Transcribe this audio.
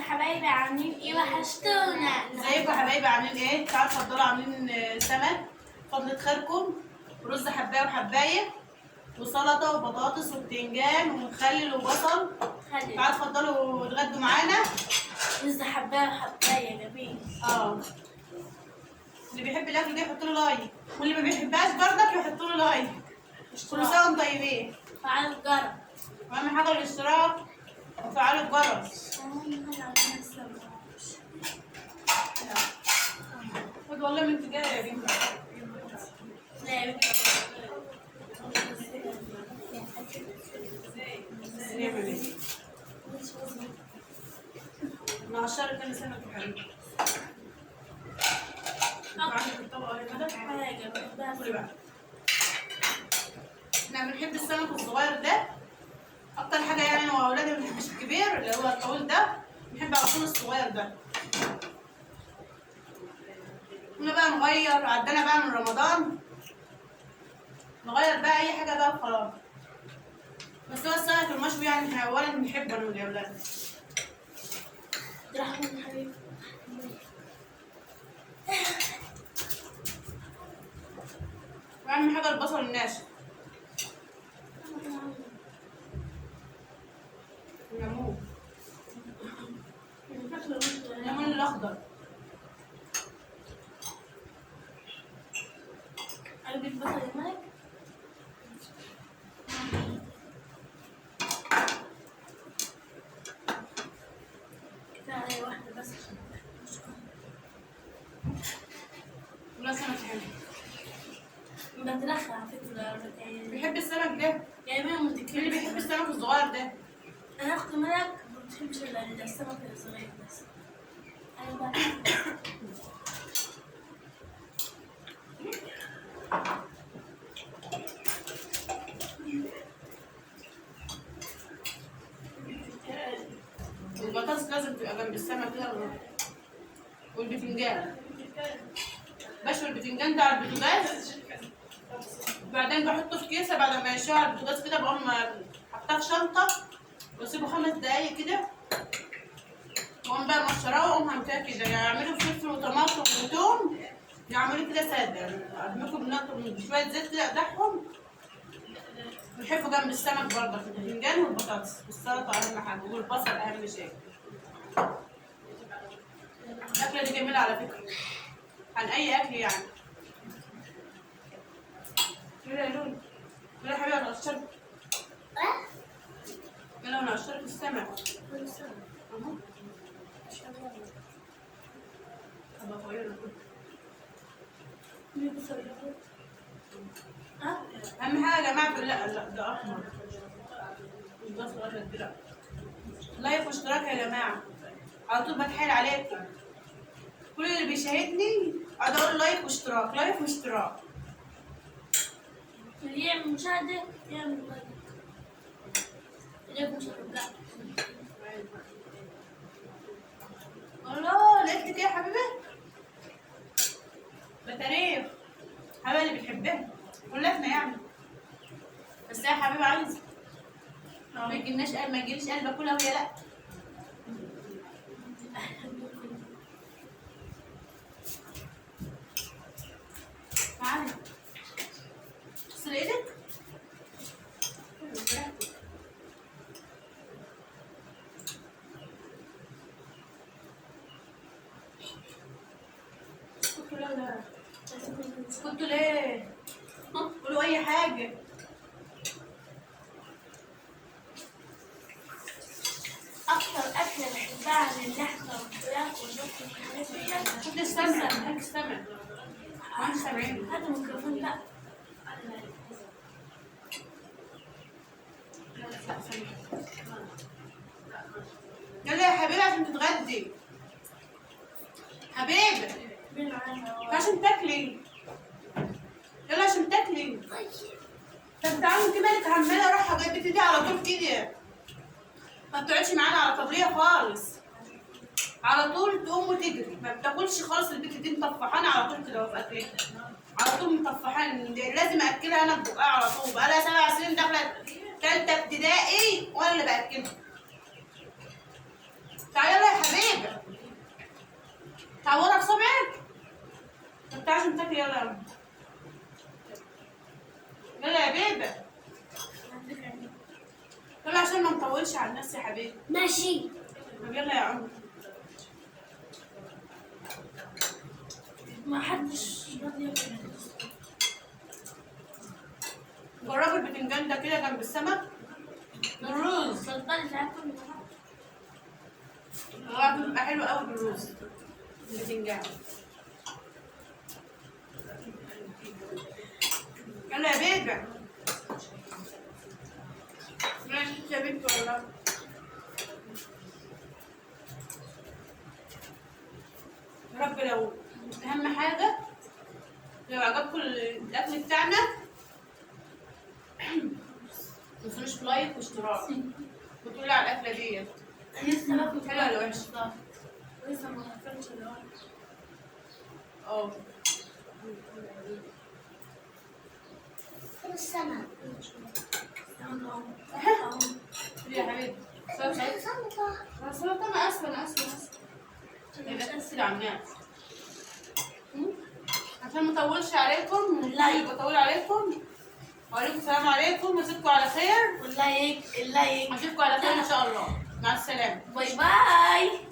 حبايبي، عاملين ايه؟ وحشتونا. ازيكم يا حبايبي، عاملين ايه؟ تعالوا اتفضلوا. عاملين سمك فضلة خيركم، ورز حبايه وحبايه، وسلطة وبطاطس وبتنجان ومخلل وبصل. خلي تعالوا اتفضلوا واتغدوا معانا. رز حبايه وحبايه جميل. اه، اللي بيحب الاكل ده يحط له like، واللي ما بيحبهاش برضك يحط له like. كل سنة وانتم طيبين. فعلوا الجرس. واهم حاجة الاشتراك وفعلوا الجرس. خد والله من انت جاية يا بنتي. لا يا بنتي. نعمل ايه؟ نعشرك انا سمك يا حبيبي. عندك الطبقة اهي كده. حاجة بحبها. كلي بقى. احنا بنحب السمك الصغير ده اكتر حاجة، يعني انا واولادي ما بنحبش الكبير اللي هو الطويل ده، بنحب على طول الصغير ده. كنا بقى نغير، عدنا بقى من رمضان نغير بقى اي حاجة بقى وخلاص. بس هو السمك المشوي يعني احنا اولا بنحبه انا والاولاد. رحمة حبيبي. واهم حاجة البصل الناشف، الليمون، الليمون الاخضر. عجبك البصل يا مالك؟ كفاية عليا واحدة بس عشان والله سمك حلو. بترخى على فكرة يعني. بيحب السمك ده. جايبينه من مين اللي بيحب السمك الصغير ده؟ أنا أخت مالك ما بتحبش إلا السمك الصغير بس. أنا بقى البطاطس لازم تبقى جنب السمك كده، والبتنجان. بشوي البتنجان ده على البوتاجاز، وبعدين بحطه في كيسه بعد ما يشوي على البوتاجاز كده، بقوم حطاه في شنطه واسيبه 5 دقايق كده، واقوم بقى مقشراه واقوم همكاه كده. يعملوا فلفل وطماطم وتوم، يعملوا كده ساده، يعني ادمكم بشوية زيت كده اقدحهم. بنحبه جنب السمك برضه، في البتنجان والبطاطس والسلطة اهم حاجة، والبصل اهم شيء. الاكلة دي جميلة على فكرة عن اي اكل يعني. يلا يا لولو، يلا يا حبيبي انا قشرت. يلا انا قشرت السمك اهو. طب اغير. اهم حاجة يا جماعة، لا لا ده احمر مش ده صغير كده. like واشتراك يا جماعة، على طول بتحايل عليكم. كل اللي بيشاهدني اقعد اقول like واشتراك، like واشتراك. اللي يعمل مشاهدة يعمل like. اللي يعمل مشاهدة. الله، لقيت كده يا حبيبي بطاريخ. حبيبي اللي بتحبها كلنا يعني، بس يا حبيبي عايز ما يجيلناش قلب، ما يجيليش قلب اكلها وهي لا. تعالي اغسلي ايدك. اسكتوا. لا لا اسكتوا ليه؟ قولوا اي حاجة. أكتر أكلة بحبها عن اللحمة والفراخ واللحمة والحاجات دي. شوف السمك، هات السمك. ما سامعين. هات الميكروفون بقى. يلا يا حبيبي عشان تتغدي. حبيبي عشان تاكلي. يلا عشان تاكلي. طب تعالي انت مالك عماله رايحة جاية بتدي على طول كده؟ ما بتقعدش معانا على طبليه خالص، على طول تقوم وتجري، ما بتاكلش خالص. البنت دي مطفحانه على طول كده في اكلها، على طول مطفحانه، لازم اكلها انا ببقها على طول. بقالها 7 سنين داخله ثالثة ابتدائي وانا اللي باكلها. تعالي يلا يا حبيبي. يلا يلا يا بيبي، يلا عشان ما نطولش على الناس يا حبيبي. ماشي. طب يلا يا عمر. ما حدش راضي ياكل. جربوا البتنجان ده كده جنب السمك بالرز. سلطان هاكل. والله بيبقى حلو قوي بالرز البتنجان. يلا يا بيبي. ماشي يا بنت والله. يا رب لو اهم حاجة لو عجبكم الاكل بتاعنا متنسوش like واشتراك وتقولوا على الاكلة ديت لسه باكل. حلوة ولا وحشة؟ لسه ما اكلتش الوحش. اه فين السمك؟ يا حبيبي سلطة. سلطة انا اسفه انا اسفه اسفه. يبقى تسال على الناس عشان ما اطولش عليكم. like. بطول عليكم. وعليكم السلام عليكم، واشوفكم على خير. وال like ال like. اشوفكم على خير ان شاء الله. مع السلامة. bye bye.